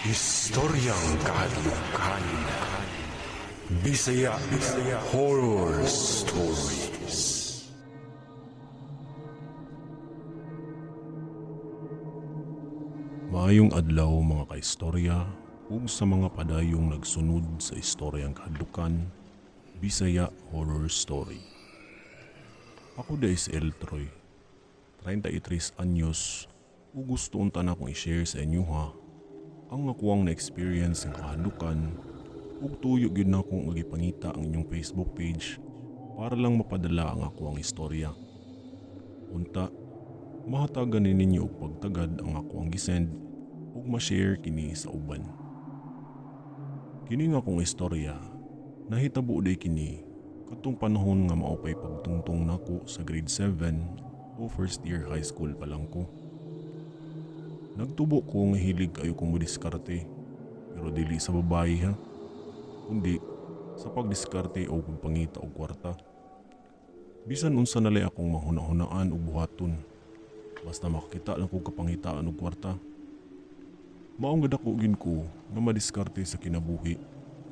Istoryang Kahadlukan. Bisaya Horror Stories. Maayong adlaw, mga kaistorya, ug sa mga padayong nagsunod sa Istoryang Kahadlukan Bisaya Horror Story. Ako diay si El Troy, 33 anyos, ug gusto unta na akong i-share sa inyo ha ang akuang na-experience ng kahadlukan, ug tuyo gyud na akong gipangita ang inyong Facebook page para lang mapadala ang akuang istorya. Unta, mahatagan ni ninyo og pagtagad ang akuang gisend ug ma-share kini sa uban. Kini nga akong istorya, nahitabo day kini katong panahon nga mao pay pagtungtong nako sa grade 7 o first year high school pa lang ko. Nagtubo ko nga hilig kayo kong modiskarte, pero dili sa babae ha, kundi sa pagdiskarte o pagpangita og kwarta. Bisan unsa nalay akong mahuna-hunaan og buhaton, basta makakita lang kog kapangitaan og kwarta. Maong gadako gin ko nga madiskarte sa kinabuhi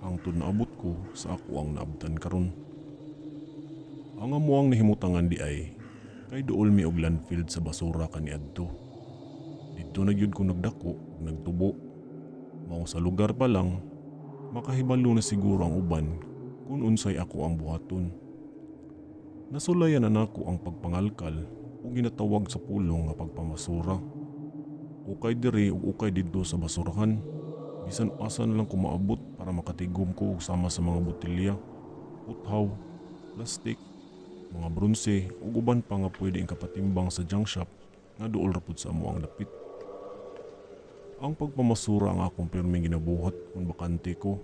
hangtod naabot ko sa ako ang naabtan karon. Ang amuang nahimutangan di ay kay duol mi og landfill sa basura kaniadto. Didto na gyud ko nagdako ug nagtubo. Mao sa lugar pa lang, makahibalo na siguro ang uban kung unsay ako ang buhaton. Nasulayan na nako ang pagpangalkal o ginatawag sa pulong nga pagpamasura. Ukay diri ug ukay didto sa basurahan. Bisan asa na lang ko maabot para makatigom ko og sama sa mga botelya, puthaw, plastik, mga bronse ug uban pa nga pwede ang kapatimbang sa junk shop nga duol ra pud sa amo ang dapit. Ang pagpamasura ang akong pirming ginabuhat kung bakante ko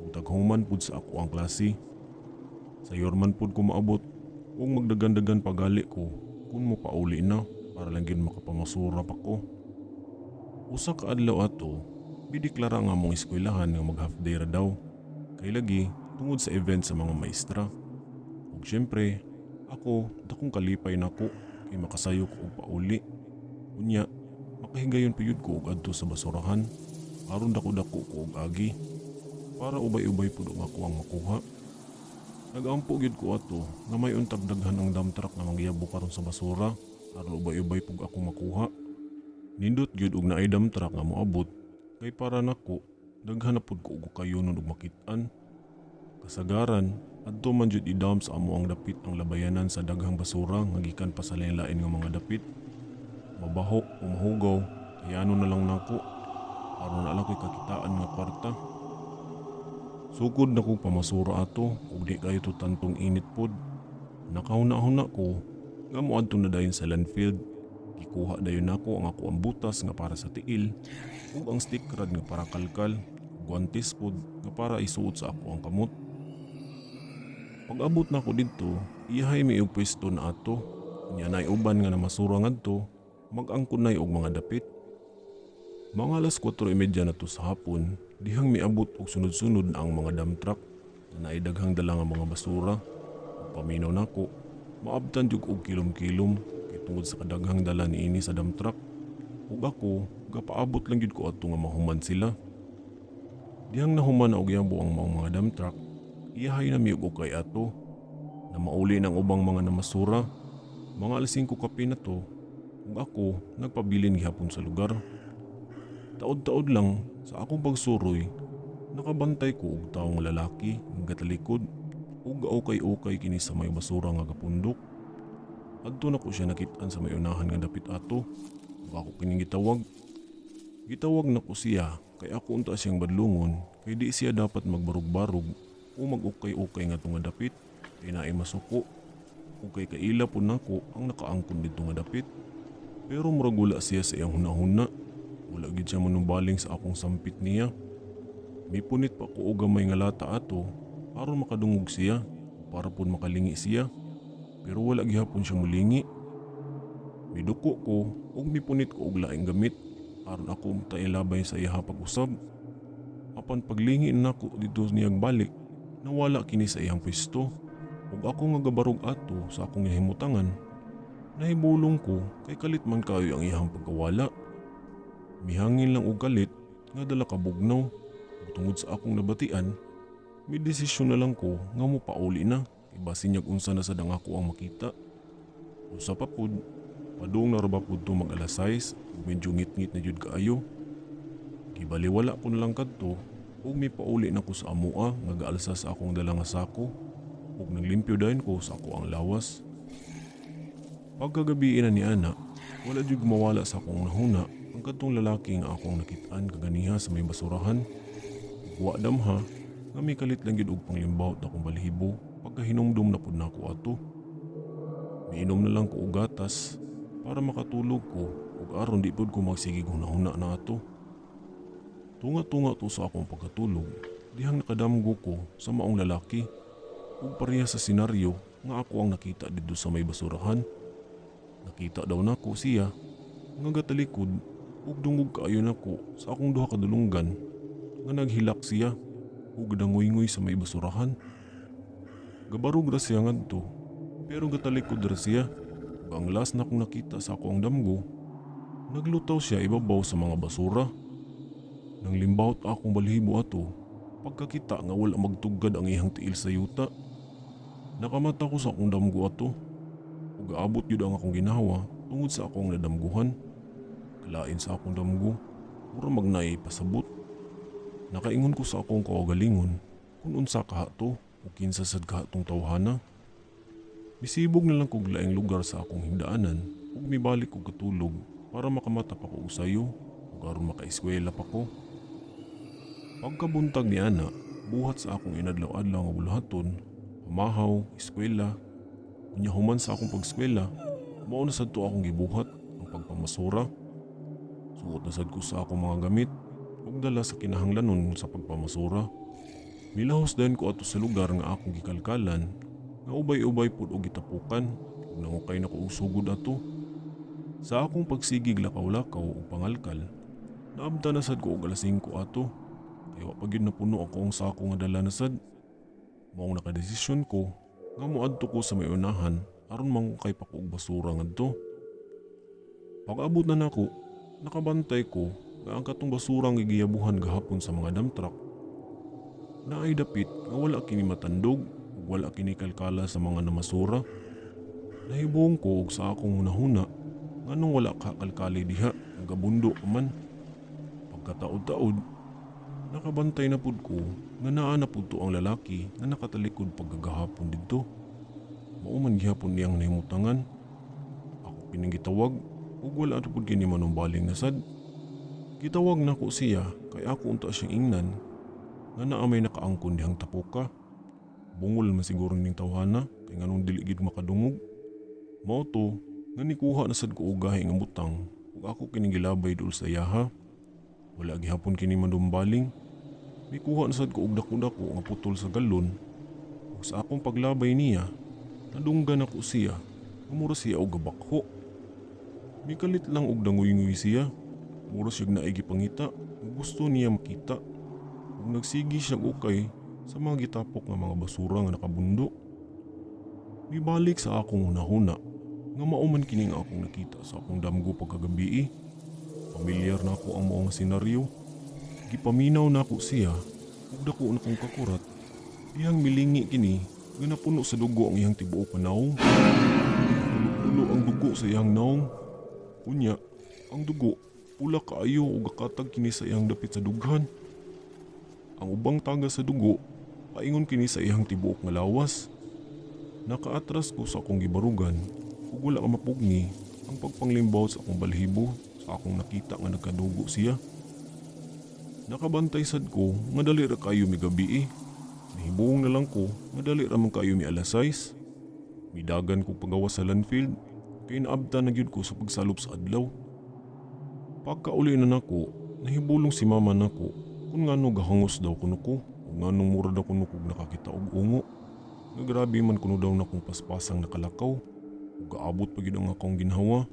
ug taghuman pud sa ako ang klase. Sayor man pud ko maabot ug magdagan-dagan pagali ko kung mopauli na para lang gyud makapamasura pa ko. Usa ka adlaw ato, gideklara nga among eskwelahan nga mag half day ra daw. Kay lagi tungod sa event sa mga maestra. Ug syempre, ako dakong kalipay nako kay makasayo ko og pauli. Unya, makahigayon pa yun ko og adto sa basurahan aron dako-dako ko og agi para ubay-ubay pud ang ako ang makuha. Nagampo gyud ko ato nga may untag daghan ang dump truck nga mangyabo karon sa basura aron ubay-ubay pug ako makuha. Nindot gyud og naay dump truck nga moabot kay para nako daghan na pud ko og kayunon og makit-an. Kasagaran adto man jud i-dump sa amo ang dapit ang labayanan sa daghang basura nga gikan pa sa lain-lain nga mga dapit. Mabaho o mahugaw, kaya ano na lang nako aron na lang ko'y kakitaan nga kwarta. Sugod na kong pamasura ato ug di kayo to tantong init pod. Nakahuna-huna ko nga moadto na dayon sa landfill. Gikuha dayon nako ang ako ang butas nga para sa tiil ug ang stick rod nga para kalkal, guantes pod nga para isuot sa ako ang kamot. Pag-abot nako didto, iyahay mi og pwesto na ato. Unya naay uban nga namasura ngadto, mag-angkon nay og mga dapit. Mga alas 4:30 na to sa hapon, dihang miabot og sunod-sunod na ang mga dump truck na naay daghang dala nga mga basura. Ug paminaw nako, maabtan jud og kilom-kilom kay tungod sa kadaghang dala niini sa dump truck. Ug ako, gapaabot lang jud ko ato nga mahuman sila. Dihang nahuman na og yabo ang maong mga dump truck, iyahay na mi og ukay ato. Na mauli ng ubang mga namasura. Mga alas 5 kape na to, ug ako nagpabilin gihapon sa lugar. Taod-taod lang sa akong pagsuroy, nakabantay ko og tawo nga lalaki nga gatalikod ug gaukay-ukay kini sa may basura nga gapundok. Adto na ko siya nakit-an sa may unahan nga dapit ato ug ako kining gitawag. Gitawag na ko siya kay ako unta siyang badlungon kay di siya dapat magbarug-barug o mag-ukay-ukay nga tunga dapit kay naay masuko ug kay kaila po nako ang nakaangkon didto nga dapit. Pero murag wala siya sa iyang hunahuna. Wala gid siya manumbaling sa akong sampit niya. Mipunit pa ko og gamay nga lata ato aron makadungog siya para pud makalingi siya. Pero wala gihapon siya mulingi. Miduko ko ug mipunit ko og laing gamit aron ako tailabay sa iya pag-usab. Apan paglingi nako didto niyang balik, nawala kini sa iyang pwesto. Ug ako nga gabarog ato sa akong himutangan, nahibulong ko kay kalit man kayo ang iyang pagkawala. Mihangin lang og kalit nga dala ka bugnaw. Ug tungod sa akong nabatian, may desisyon na lang ko nga mopauli na kay basin yag unsa na sad ang ako ang makita. Usa pa pud, padung na ra ba pud to mag alas 6 ug medyo ngit-ngit na jud kaayo. Gibaliwala ko na lang kadto ug mipauli na ko sa amoa nga gaalsa sa akong dala nga sako ug naglimpyo dayon ko sa ako ang lawas. Pagkagabi na ni ana, wala jud mawala sa akong nahuna ang kadtong lalaki nga akong nakitaan kaganiha sa may basurahan. Ug wa damha nga mikalit lang gyud og panglimbawot akong balhibo pagkahinumdum na pud nako ato. Miinom na lang ko og gatas para makatulog ko ug aron di pud ko magsigig hunahuna na ato. Tunga-tunga to sa akong pagkatulog, dihang nakadamgo ko sa maong lalaki ug pareha sa senaryo nga ako ang nakita didto sa may basurahan. Nakita daw nako siya nga gatalikod ug dungog kaayo nako sa akong duha ka dulunggan nga naghilak siya ug dangoy-ngoy sa may basurahan. Gabarog ra siya ngadto pero gatalikod ra siya ug ang last na akong nakita sa ako ang damgo, naglutaw siya ibabaw sa mga basura. Nang limbawot akong balhibo ato, pagkakita nga wala magtugad ang iyang tiil sa yuta. Nakamata ko sa akong damgo ato ug aabot gyud ang akong ginawa tungod sa akong nadamguhan. Kalain sa akong damgo, mura magnaay pasabot. Nakaingon ko sa akong kaugalingon kung unsa kaha to o kinsa sad kaha tong tawhana. Misibog na lang kog laing lugar sa akong higdaanan ug mibalik og katulog para makamata pa ko og sayo ug aron makaeskwela pa ko. Pagkabuntag ni ana, buhat sa akong inadlaw-adlaw nga buluhaton, pamahaw, eskwela, unya human sa akong pag-eskwela, mao na sad to akong gibuhat ang pagpamasura. Suot na sad ko sa akong mga gamit ug dala sa kinahanglanon sa pagpamasura. Milahos dayon ko ato sa lugar nga akong gikalkalan nga ubay-ubay pud og gitapukan ug nangukay na ko og sugod ato. Sa akong pagsigig lakaw-lakaw ug pangalkal, naabta na sad ko og alas 5 ato. Kay wa pa gyud napuno ako ang sako nga dala na sad. Maong nakadesisyon ko nga moadto ko sa may unahan aron mangukay pa ko og basura ngadto. Pag-abot na nako, nakabantay ko nga ang katong basura nga giyabuhan gahapon sa mga dump truck naay dapit nga wala kini matandog ug wala kini kalkala sa mga namasura. Nahibuong ko og sa akong hunahuna nganong wala ka kalkali diha, nagabundo pa man. Pagkataod-taod, nakabantay na pud ko nga naa na pud to ang lalaki nga nakatalikod pagkagahapon didto. Mao man gihapon niyang nahimutangan. Ako kining gitawag ug wala na pud kini manumbaling na sad. Gitawag nako siya kay ako unta siyang ingnan nga naa may nakaangkon dihang tapoka. Bungol man siguro ning tawhana kay nganong dili gid makadungog. Mao to nga nikuha na sad ko og gahi nga butang ug ako kining gilabay duol sa iyaha. Wala gihapon kini manumbaling. Mikuha na sad ko og dako-dako nga putol sa galon ug sa akong paglabay niya, nadunggan ako siya nga mura siya og gabakho. Mikalit lang og danguy-nguy siya. Mura siyag naay gipangita ug gusto niya makita. Ug nagsigi siya ukay sa mga gitapok nga mga basura nga nakabundo. Mibalik sa akong hunahuna nga mao man kini nga akong nakita sa akong damgo pagkagabii. Pamilyar na ako ang mao nga senaryo. Gipaminaw na ako siya ug dako na kong kakurat. Dihang milingi kini nga napuno sa dugo ang iyang tibuok nga naong. Tulo-tulo ang dugo sa iyang naong. Unya, ang dugo pula kaayo ug gakatag kini sa iyang dapit sa dughan. Ang ubang taga sa dugo paingon kini sa iyang tibuok nga lawas. Nakaatras ko sa akong gibarugan ug wala ka mapugni ang pagpanglimbaw sa akong balhibo sa akong nakita nga nagkadugo siya. Nakabantay sad ko nga dali ra kayo migabi. Nahibuong na lang ko nga dali ra man kayo mi alas 6. Midagan ko pagawas sa landfill kay naabta na gyud ko sa pagsalop sa adlaw. Pagkauli na nako, nahibulong si mama nako kung ngano gahangos daw kuno ko ug nganong mura daw kuno kog nakakita og ungo. Nga grabe man kuno daw nakong paspasang nakalakaw ug gaabot pa gyud ang akong ginhawa.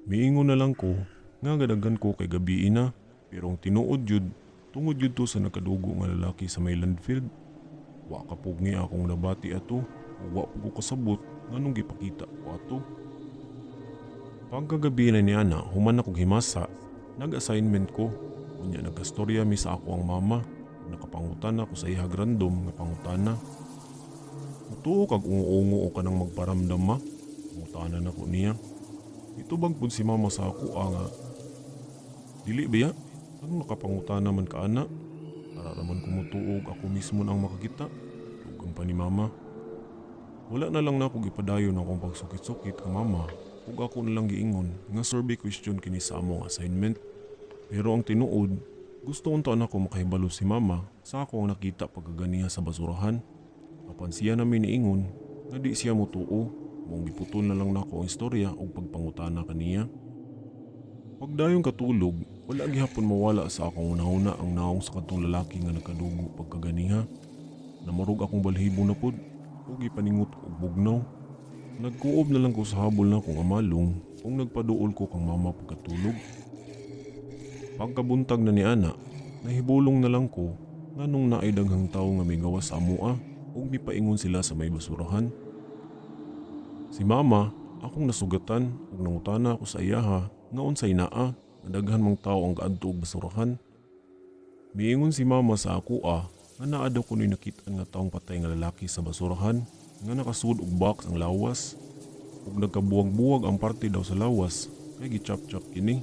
Miingon na lang ko nga gadagan ko kay gabii na, pero ang tinuod jud tungod jud to sa nagkadugo nga lalaki sa may landfill. Wa ka pugni akong nabati ato ug wa pud ko kasabot nganong gipakita ko ato. Pagkagabi na ni ana, human akong himasa, nag-assignment ko. Unya nagkastorya mi sa ako ang mama. Nakapangutana ko sa ihag random nga pangutana. Mutuo kag ungo-ungo o kanang magparamdam, ma? Pangutana nako niya. Itubag pud si mama sa ako nga dili biya. Anong nakapangutana man ka ana? Para raman ko mutuog ako mismo ang makakita. Dugang pa ni mama. Wala na lang nako gipadayon akong pagsukit-sukit kang mama ug ako na lang giingon nga survey question kini sa among assignment. Pero ang tinuod, gusto unta nako makahibalo si mama sa ako ang nakita pagkaganiha sa basurahan. Apan siya namin niingon nga di siya motuo, maong giputol na lang nako ang istorya ug pagpangutana kaniya. Pagdayong katulog, wala gihapon mawala sa akong hunahuna ang naong sa kadtong lalaki nga nagkadugo pagkaganiha. Namurog akong balhibo na pod ug gipaningot ko og bugnaw. Nagkuob na lang ko sa habol na kong amalong ug nagpaduol ko kang mama pagkatulog. Pagkabuntag na ni ana, nahibulong na lang ko nganong naay daghang tawo nga migawas sa amoa ug mipaingon sila sa may basurahan. Si mama akong nasugatan ug nangutana ako sa iyaha nga unsay naa nga daghan mang tawo ang gaadto og basurahan. Miingon si mama sa akoa nga naa daw kuno'y nakit-an nga taong patay nga lalaki sa basurahan nga nakasud og box ang lawas ug nagkabuwag-buwag ang parte daw sa lawas kay gichop-chop kini.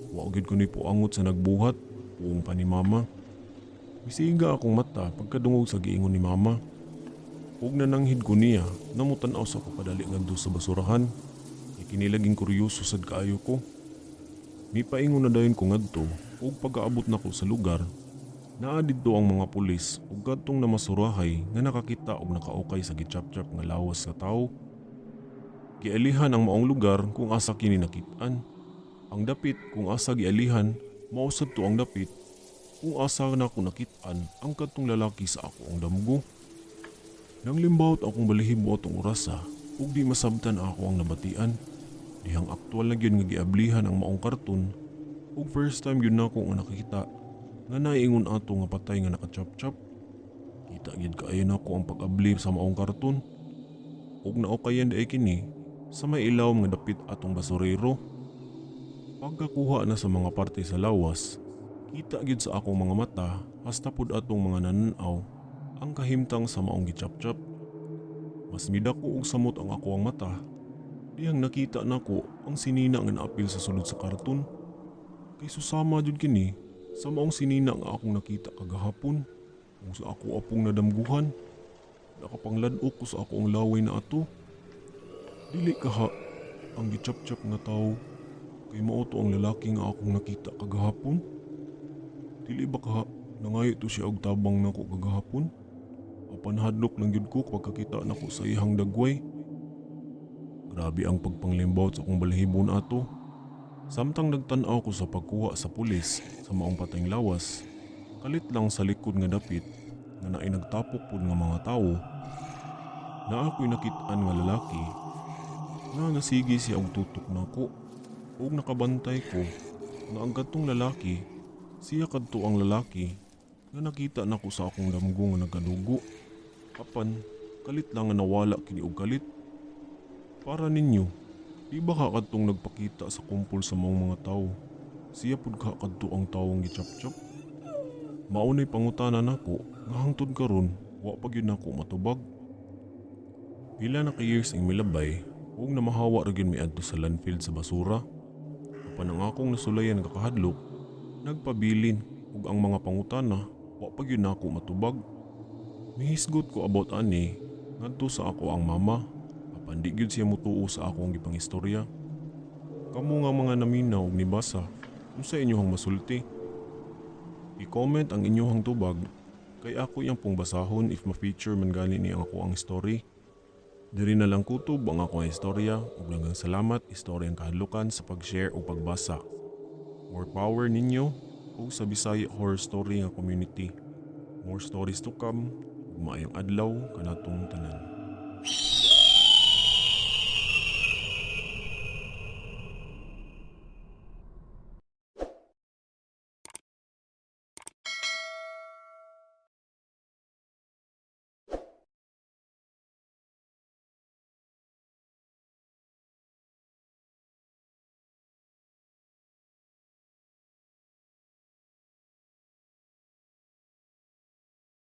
Wa gyud kuno'y puangot sa nagbuhat, puong pa ni mama. Misiga akong mata pagkadungog sa giingon ni mama. Ug nananghid ko niya namutan-aw sa ko padali ngadto sa basurahan. Kay kinilaging kuryoso sad kaayo ko. Mipaingon na dayon ko ngadto ug pag-aabot nako sa lugar, naa didto ang mga pulis ug kadtong namasurahay nga nakakita og nakaukay sa gichap-chap nga lawas sa tawo. Gialihan ang maong lugar kung asa kini nakit-an. Ang dapit kung asa gialihan, mao sad to ang dapit kung asa nako nakit-an ang kadtong lalaki sa ako ang damgo. Nanglimbawot akong balahibo atong orasa ug di masabtan ako ang nabatian. Dihang aktual na gyud nga giablihan ang maong karton ug first time gyud nako nga nakita nga naiingon ato nga patay nga nakachop-chop. Kita gyud kaayo nako ang pag-abli sa maong karton ug naukayan diay kini sa may ilawom nga dapit atong basurero. Pagkakuha na sa mga parte sa lawas, kita gyud sa akong mga mata hasta pud atong mga nananaw ang kahimtang sa maong gichap-chap. Mas midako og samot ang ako ang mata. Dihang nakita nako ang sinina nga naapil sa sulod sa karton. Kay susama jud kini sa maong sinina nga akong nakita kagahapon. Kung sa ako apong nadamguhan, nakapanglan-ok ko sa ako ang laway na ato. Dili kaha ang gichap-chap nga tawo kay mao to ang lalaki nga akong nakita kagahapon. Dili ba kaha nangayo to siya og tabang nako kagahapon? Apan hadlok lang gyud ko pagkakita nako sa iyang dagway. Grabe ang pagpanglimbawot sa akong balahibo na ato. Samtang nagtan-aw ko sa pagkuha sa pulis sa maong patayng lawas, kalit lang sa likod nga dapit nga naay nagtapok pud nga mga tawo, naa ko'y nakit-an nga lalaki nga nasige siya og tutok nako ug nakabantay ko nga ang kadtong lalaki siya kadto ang lalaki nga nakita nako sa akong damgo nga nagkadugo. Apan kalit lang nga nawala kini og kalit. Para ninyo, di ba ka kadtong nagpakita sa kumpol sa maong mga tawo? Siya pud ka kadto ang tawong gichap-chap? Mao na'y pangutana nako nga hangtod karon wa pa gyud nako matubag. Pila na ka years ang milabay ug namahawa ra gyud miadto sa landfill sa basura. Apan ang akong nasulayan nga kahadlok nagpabilin ug ang mga pangutana wa pa gyud nako matubag. Mihisgot ko about ani ngadto sa ako ang mama apan di gyud siya motuo sa akong gipangistorya. Kamo nga mga naminaw ug nibasa, unsa inyohang masulti? I-comment ang inyohang tubag kay ako iyang pong basahon if ma-feature man gani ni ang ako ang story. Diri na lang kutob ang akong istorya ug daghang salamat Istoryang Kahadlukan sa pag-share ug pagbasa. More power ninyo ug sa Bisaya Horror Story nga community. More stories to come ug maayong adlaw kanatong tanan.